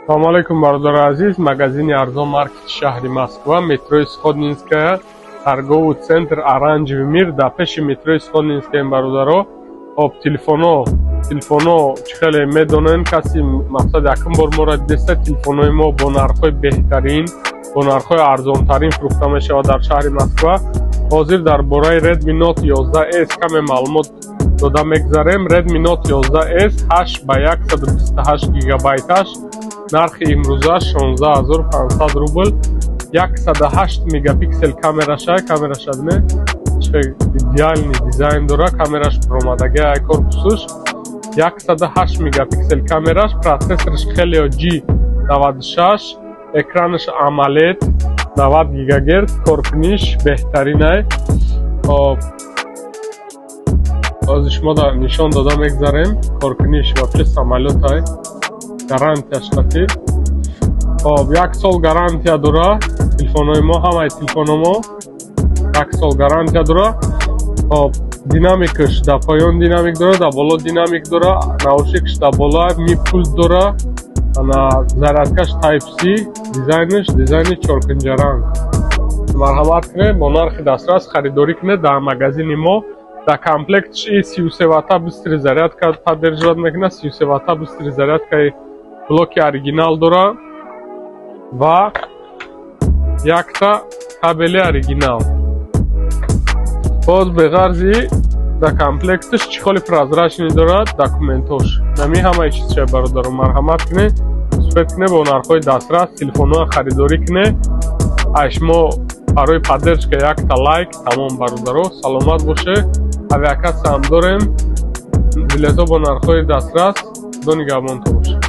Салому алейкум, бародари азиз. Магазини «Арзон Маркет», шаҳри Москва, метрои Сходнинская, торговый центр «Оранжевый мир», дар пеши метрои Сходнинская, бародаро. Хоб, телефоно чӣ хеле медонен, каси мақсад якум бор моро дидаста, телефонҳои мо бо нархҳои беҳтарин, бо нархҳои арзонтарин фурӯхта мешавад дар шаҳри Москва. Ҳозир дар бораи Redmi Note 11S каме маълумот дода мегзарем. Redmi Note 11S 8 ба 128 гигабайташ нархи имрӯза 16 500 рубл. 108 мегапиксел камераша. Камераша бине, чӣ идеальный дизайн дора камераш, баромадаги ай корпусуш. 108 мегапиксел камераш, процессорш Helio G96, экранаш AMOLED, 90 гигагерц, коркуниш беҳтаринай. Хоб, ҳозир шумо нишон дода мегзарем. Коркуниш вообще самолётай. Гарантияш қатӣ, хоб, як сол гарантия дора телефонҳои мо. Ҳамаи телефонҳо мо як сол гарантия дора. Хоб, динамикаш дар поён динамик дора, дар боло динамик дора, наушникаш дар боло, Mi пульт дора. Ана зарядкаш Type C. Дизайнаш дизайни чоркунҷаранг. Марҳамат кунед, бо нархи дастрас харидорӣ кунед дар магазини мо. Дар комплектш и 33 ватта быстрый зарядка поддерживать мекунад, 33 ватта быстрый зарядкаи блоки оригинал дора ва якта кабели оригинал. Боз беғарзи дар комплекташ чехоли прозрачный дорад, документош нами ҳамаи чизша. Бародаро, марҳамат кунед, успеть кунед, бо нархҳои дастрас телефонҳоро харидорӣ кунед. Ай шумо барои поддержка якта лайк, тамом. Бародаро, саломат боше. Авиакасса ҳам дорем, билетҳо бо нархҳои дастрас. Худо нигаҳбонто бошад.